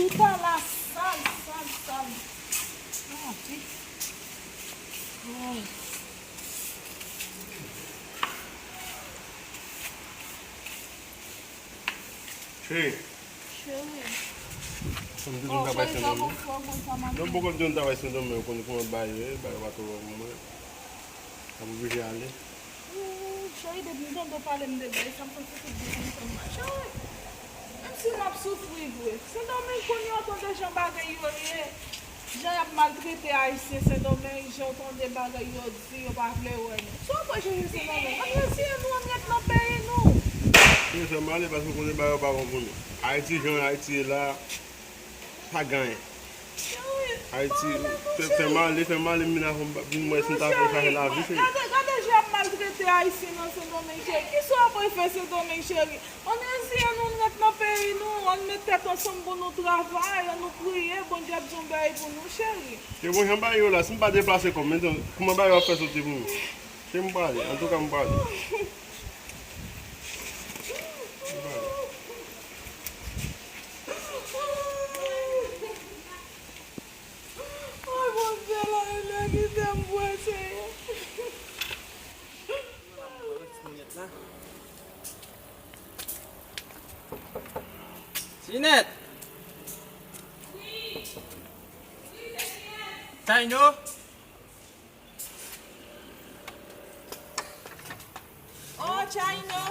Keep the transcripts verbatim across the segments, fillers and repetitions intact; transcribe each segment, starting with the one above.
Tout a la sal, sal, sal. Ah, pi. Oh. Cheri. Cheri. Kòm di nou travay Sendomeng. Non, poko di nou travay Sendomeng, ou konn kòman bagay yo ye, bagay yo pa twò bon pou mwen. M ap oblije ale. Ooh, cheri, depi m tande w pale m de bagay sa, m santi tout bouch m fè m mal. Cheri, menm si m ap soufri vre, Sendomeng kounye a w tande jan bagay yo ye, jan y ap maltrete Ayisyen Sendomeng, jan w tande bagay yo di, yo pa vle wè nou. Si w ap wè jan yo Sendomeng, ann retire nou, ann ret nan peyi nou. Cheri, fè m ale paske w konnen bagay yo pa bon pou nou. Ayiti, jan Ayiti ye la, pa gen anyen. Ayiti, fè, fè m ale, fè m ale, m vin avè w, vin wè si m ta fè chache lavi, cheri. Gade, gade jan y ap maltrete Ayisyen nan Sendomeng, cheri. Kisa w ap fè Sendomeng, cheri? Ann retire nou, ann ret nan peyi nou, ann met tèt ansanm pou nou travay, ann nou priye, Bondye ap di yon bagay pou nou, cheri. Cheri, bon, jan bagay yo la, si m pa deplase kò m, men kòman bagay yo ap fè soti pou mwen? Cheri, m prale, antouka, m prale. M prale. Ay, Bondye, la, Bondye, kite m vre, Senyè. Tinèt! Tayno! Oh, Tayno!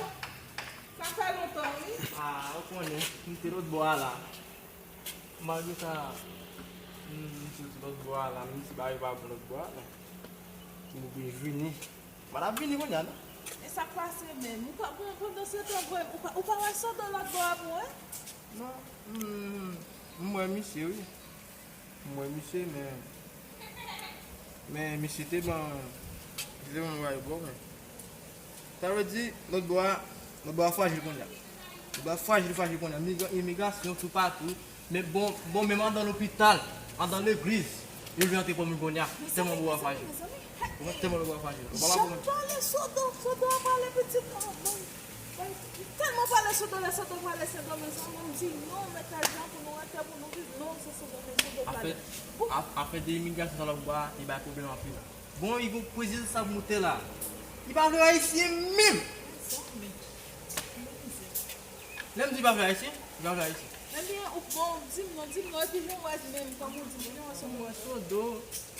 Sa fè lontan, wi. Ah, ou konnen, m te lòt bò a la. Malgre sa, m, m soti lòt bò a la, menm si bagay yo pa bon lòt bò a, men m oblije vini. M pa t ap vini kounye a, non. E sa k pase menm? Ou pa, bon, pandan se tan, vre, ou pa, ou pa wè Sodo lòt bò a pou wè? Non, m, m wè misye, wi. M wè misye, men, men misye te ban, misye te ban yon bagay bò, men. Sa vle di, lòt bò a, lòt bò a frajil kounye a. Lòt bò a frajil, frajil kounye a. Migra-, imigrasyon toupatou. Men bon, bon, menm andan lopital, andan legliz, yo vle antre pran moun kounye a. Tèlman lòt bò a frajil. Tèlman lòt bò a frajil. Ou pa pale. Jan pale Sodo, Sodo a pale pitit mwen. Tèlman pale Sodo, lè Sodo pale Sendomeng, sa mwen m di non, met lajan pou nou, atè pou nou viv, non, se Sendomeng, Sodo pale. Afè, afè de imigrasyon sa lòt bò a, li bay pwoblèm anpil. Bon, li gon prezidan sa moute la. Li pa vle Ayisyen menm. Lè m di li pa vle Ayisyen, li pa vle Ayisyen. Ebyen, ou, bon, di m non, di m non, epi jan w wè menm, kòm ou di m, jan w wè Sodo. Mwen wè Sodo,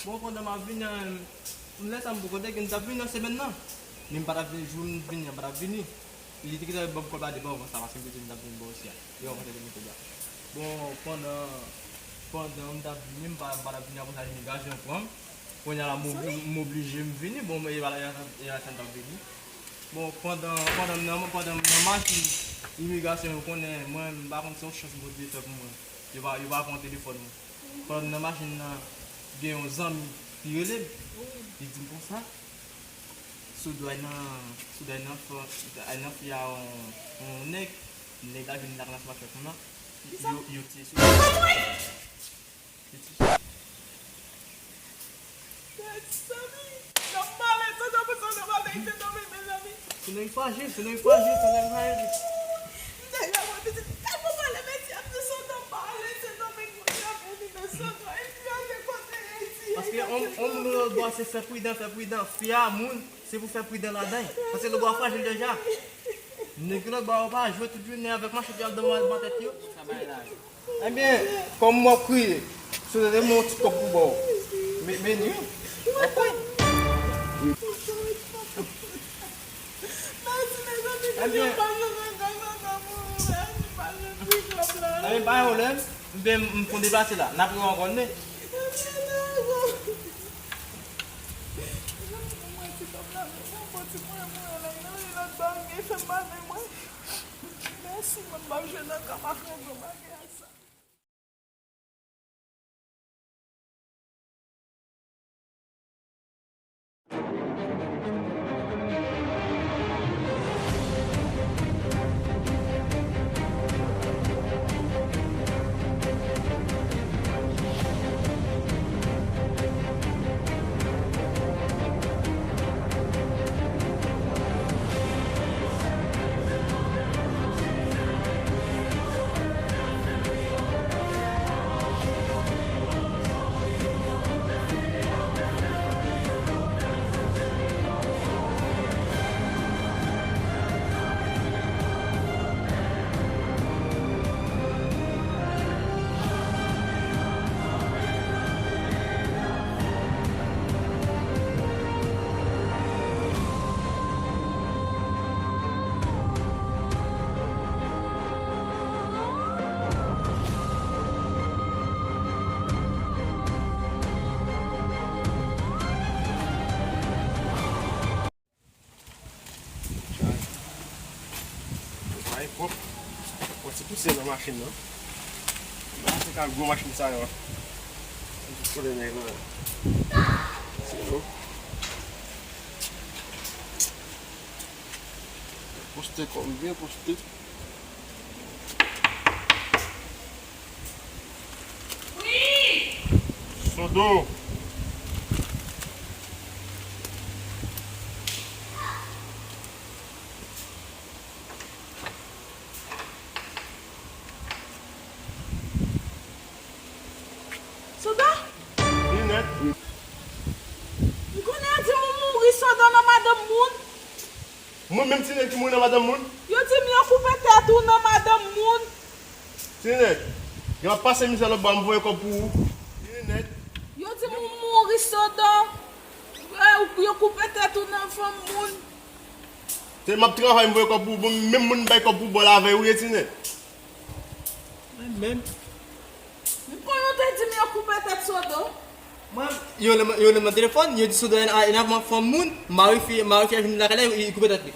bon, pandan m ap vini, lè sa m poko te gen, m t ap vini nan semèn nan. Men m pa t ap vini, jou m vini an, m pa t ap vini. Li te gentan ban m kòb la depi anvan sa, paske m te di m t ap vin bò isi a. Depi anvan sa te vin kòb la. Bon, pandan, pandan m t ap vini, m pa, m pa t ap vini apre sa imigrasyon pran m. Kounye a la, m obli-, m oblije m vini. Bon, men e pa la, e la, e la sa m t ap vini. Bon, pandan, pandan m nan, pandan m nan machin imigrasyon, yo konnen mwen, m pa konn se yon chans Bondye fè pou mwen. Yo pa, yo pa pran telefòn mwen. Pandan m nan machin nan, gen yon zanmi ki rele m. Li di m konsa, Sodo al nan, Sodo al nan fè, al nan fè a yon, yon nèg, nèg la vin lakay nan smash fè kounye a, yo, yo tiye Sodo. Yo tiye Sodo. Mezanmi, n ap pale, Sodo, Sodo pale, Sodo, mezanmi. Se nèg frajil, se nèg frajil, se nèg frajil. Nèg la mwen pitit, tèlman pale, mesye ap di Sodo pale, Sendomeng, Sendomeng, Sendomeng. Paske yon, yon moun lòt bò a se fè pridan, fè pridan. Fi a moun, se pou fè pridan ladan l. Paske lòt bò a frajil deja. Nèg lòt bò a yo pa jwe tout jounen avèk manchèt yo ap dòmi anba tèt yo. Ebyen, kòm w ap kriye, si w te mwen yon ti kòb pou ba w. Men, men wi. Ebyen, ebyen, pa gen pwoblèm. M, m konn deplase la. N ap rewè ankò, tande. Mèsi, mwen pa jwe nan kama fè gwo bagay sa. Se nan machin nan. Nan se ka gwo machin sa yo. Mwen tout kote nèg lan. Se yo. Poste kò m byen poste. Sodo. Sodo? Linèt. M konnen yo di moun mouri Sodo nan madanm moun. Mwen menm Tinèt ki mouri nan madanm moun? Yo di m yo koupe tèt ou nan madanm moun. Tinèt, gen m ap pase mizè lòtbò a m voye kòb pou ou. Linèt. Yo di m ou mouri Sodo. Eh, yo koupe tèt ou nan fanm moun. Se m ap travay m voye kòb pou ou. Bon, menm moun m bay kòb pou bò lavèy ou ye Tinèt. Mwen menm. M konnen w te di m yo koupe tèt Sodo. Mwen, yo nan, yo nan telefòn, yo di Sodo enèvan fanm moun, mari fi, mari fi a vin lakay la, li koupe tèt li.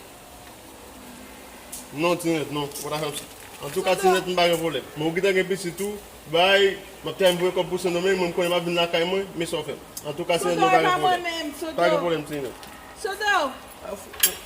Non, Tinèt, non, ou pa ta fè m sa. Antouka, Sodo. Tinèt, m pa gen pwoblèm. Men ou gentan gen pitit tou, bay, m ap travay m voye kòb pou Sendomeng, mwen m konnen m ap vin lakay mwen, men sa w fè m. Antouka, Tinèt, nou pa gen pwoblèm. Pa gen pwoblèm, Tinèt. Sodo!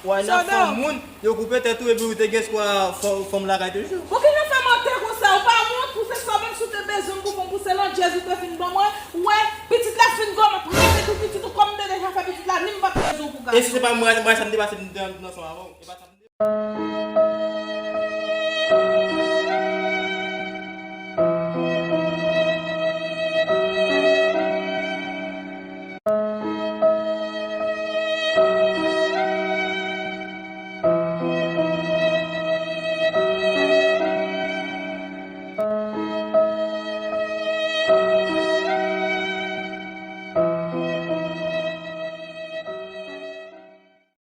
Wè nan fanm moun, yo koupe tèt ou epi ou te gen espwa fanm lakay toujou. Bon, kijan fè mantè konsa? Ou pa wont, ou se sa menm si w te bezwen m pou fè yon pouse landjèz ou te fin ban mwen. Ou wè, pitit la fin gwo, m ap rete tou pitit ou kòm m te deja fè pitit la, ni m p ap bezwen w pou gason. E si se pa mwen, mwen sa m te pase m te nan son avan w. E pa sa m te